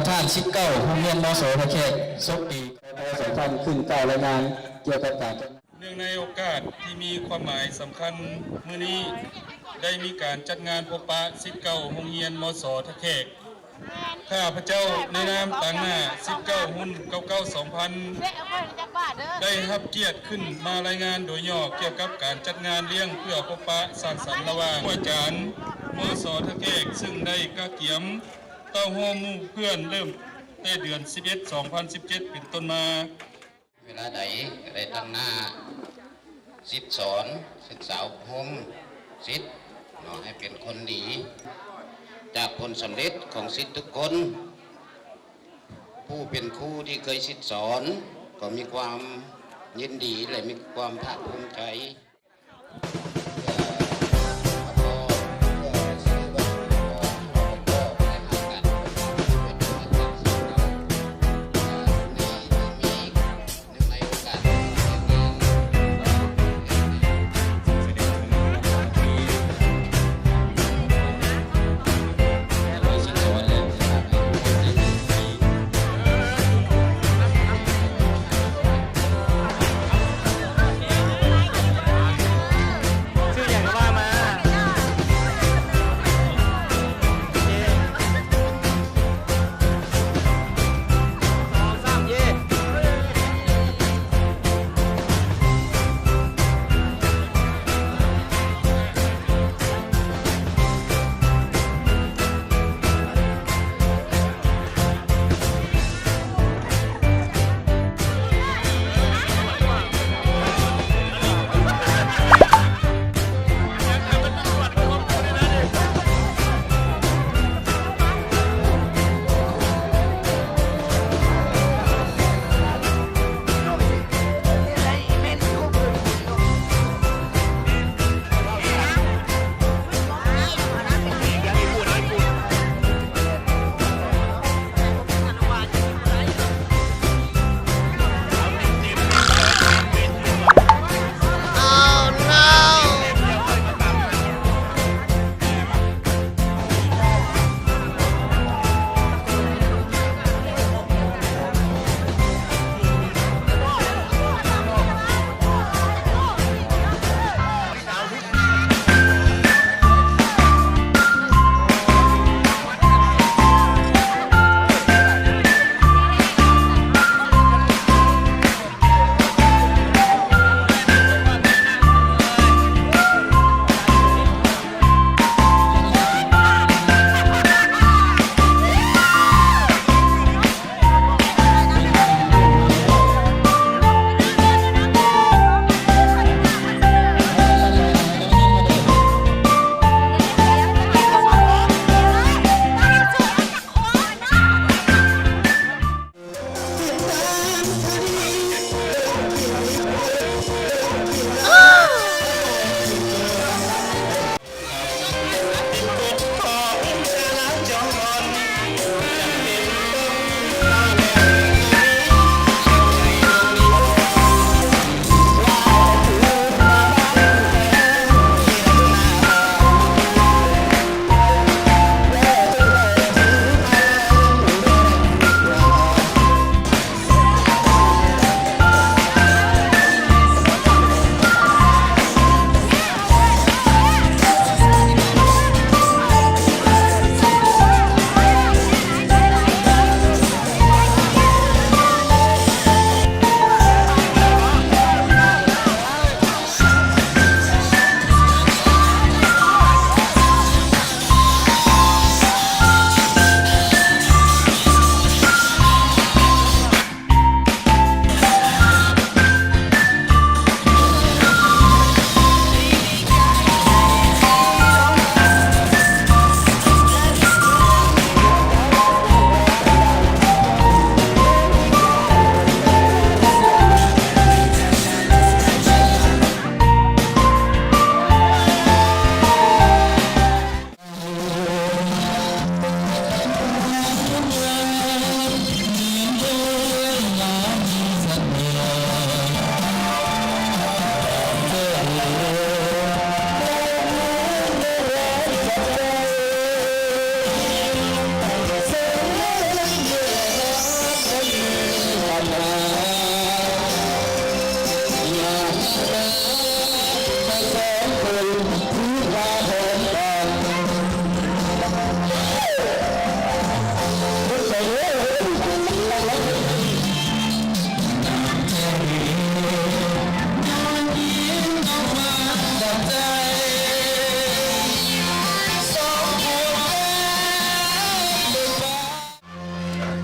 ທ່ານສິດເກົ່າໂຮງຮຽນ ມສ ທ່າແຂກ ສົບຕີ. ຂໍປະຊາສຳພັນຂຶ້ນກ່າວລາຍງານກ່ຽວກັບການຈັດງານ. ເນື່ອງໃນໂອກາດທີ່ມີຄວາມໝາຍສຳຄັນ, ມື້ນີ້ໄດ້ມີການຈັດງານພົບປະສິດເກົ່າໂຮງຮຽນ ມສ ທ່າແຂກ. ຂ້າພະເຈົ້າໃນນາມຕາງໜ້າສິດເກົ່າຮຸ່ນເກົ້າເກົ້າສອງພັນ ໄດ້ຮັບກຽດຂຶ້ນມາລາຍງານໂດຍຫຍໍ້ກ່ຽວກັບການຈັດງານລ້ຽງເພື່ອພົບປະສັງສັນລະຫວ່າງຄູອາຈານ ມສ ທ່າແຂກ ຊຶ່ງໄດ້ກະກຽມເຕົ້າໂຮມໝູ່ເພື່ອນເລີ່ມແຕ່ເດືອນສິບເອັດ ສອງພັນສິບເຈັດ ເປັນຕົ້ນມາ. ເວລາໃດກໍໄດ້ຕັ້ງໜ້າສິດສອນ, ສຶກສາອົບຮົມສິດເນາະ ໃຫ້ເປັນຄົນດີ. ຈາກຜົນສຳເລັດຂອງສິດທຸກຄົນ, ຜູ້ເປັນຄູທີ່ເຄີຍສິດສອນກໍມີຄວາມຍິນດີ ແລະ ມີຄວາມພາກພູມໃຈ.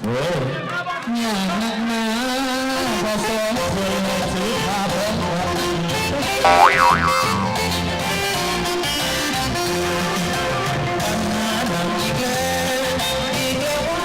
ໂອ້ຍ ຫຍັງນັກໜາ ບໍ່ສອງຄົນຖືພາບອກມາ ບັນຫານຳອີກແລ້ວ ອີກແລ້ວ.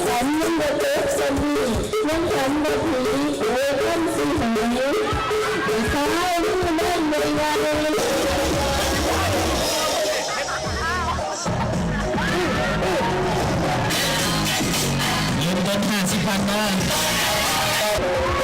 ຝັນຍັງບໍ່ຈົບສ່ຳນີ້ ຍັງຝັນບໍ່ຜີ ໂອຄຳຊິໃຫ້ ໄປເຊົ້າມື້ນັ້ນໄວໆ. ເລີ່ມຕົ້ນຫ້າສິບພັນເນາະ.